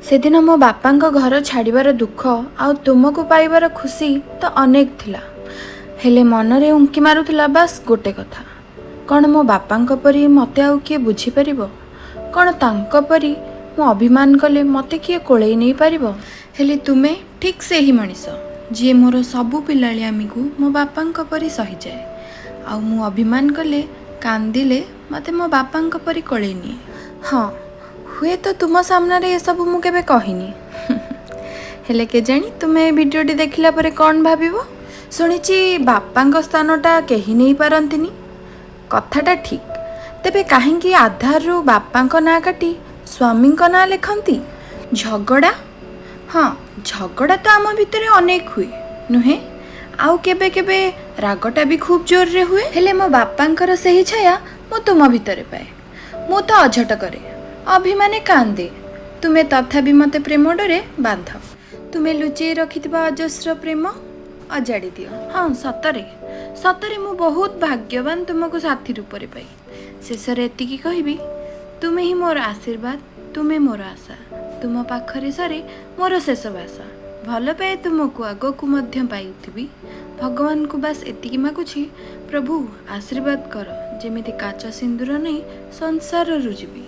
ସେଦିନ ମୋ ବାପାଙ୍କ ଘର ଛାଡ଼ିବାର ଦୁଃଖ ଆଉ ତୁମକୁ ପାଇବାର ଖୁସି ତ ଅନେକ ଥିଲା, ହେଲେ ମନରେ ଉଙ୍କି ମାରୁଥିଲା ବାସ୍ ଗୋଟେ କଥା, କ'ଣ ମୋ ବାପାଙ୍କ ପରି ମୋତେ ଆଉ କିଏ ବୁଝିପାରିବ? କ'ଣ ତାଙ୍କ ପରି ମୁଁ ଅଭିମାନ କଲେ ମୋତେ କିଏ କୋଳେଇ ନେଇପାରିବ? ହେଲେ ତୁମେ ଠିକ୍ ସେହି ମଣିଷ, ଯିଏ ମୋର ସବୁ ପିଲାଳିଆମିକୁ ମୋ ବାପାଙ୍କ ପରି ସହିଯାଏ, ଆଉ ମୁଁ ଅଭିମାନ କଲେ, କାନ୍ଦିଲେ ମୋତେ ମୋ ବାପାଙ୍କ ପରି କୋଳେଇ ନିଏ। ହଁ, ହୁଏତ ତୁମ ସାମ୍ନାରେ ଏସବୁ ମୁଁ କେବେ କହିନି, ହେଲେ କେଜାଣି ତୁମେ ଏ ଭିଡ଼ିଓଟି ଦେଖିଲା ପରେ କ'ଣ ଭାବିବ। ଶୁଣିଛି ବାପାଙ୍କ ସ୍ଥାନଟା କେହି ନେଇପାରନ୍ତିନି। କଥାଟା ଠିକ୍। ତେବେ କାହିଁକି ଆଧାରରୁ ବାପାଙ୍କ ନାଁ କାଟି ସ୍ୱାମୀଙ୍କ ନାଁ ଲେଖନ୍ତି? ଝଗଡ଼ା? ହଁ, ଝଗଡ଼ା ତ ଆମ ଭିତରେ ଅନେକ ହୁଏ, ନୁହେଁ? ଆଉ କେବେ କେବେ ରାଗଟା ବି ଖୁବ୍ ଜୋରରେ ହୁଏ। ହେଲେ ମୋ ବାପାଙ୍କର ସେହି ଛାୟା ମୁଁ ତୁମ ଭିତରେ ପାଏ। ମୁଁ ତ ଅଝଟ କରେ, ଅଭିମାନେ କାନ୍ଦେ, ତୁମେ ତଥାପି ମୋତେ ପ୍ରେମ ଡୋରେ ବାନ୍ଧ। ତୁମେ ଲୁଚେଇ ରଖିଥିବା ଅଜସ୍ର ପ୍ରେମ ଅଜାଡ଼ି ଦିଅ। ହଁ, ସତରେ ସତରେ ମୁଁ ବହୁତ ଭାଗ୍ୟବାନ ତୁମକୁ ସାଥୀ ରୂପରେ ପାଇ। ଶେଷରେ ଏତିକି କହିବି, ତୁମେ ହିଁ ମୋର ଆଶୀର୍ବାଦ, ତୁମେ ମୋର ଆଶା। ତୁମ ପାଖରେ ସରେ ମୋର ଶେଷ ଭାଷା। ଭଲ ପାଏ ତୁମକୁ, ଆଗକୁ ମଧ୍ୟ ପାଉଥିବି। ଭଗବାନଙ୍କୁ ବାସ୍ ଏତିକି ମାଗୁଛି, ପ୍ରଭୁ ଆଶୀର୍ବାଦ କର ଯେମିତି କାଚ ସିନ୍ଦୁର ନେଇ ସଂସାରରୁ ଯିବି।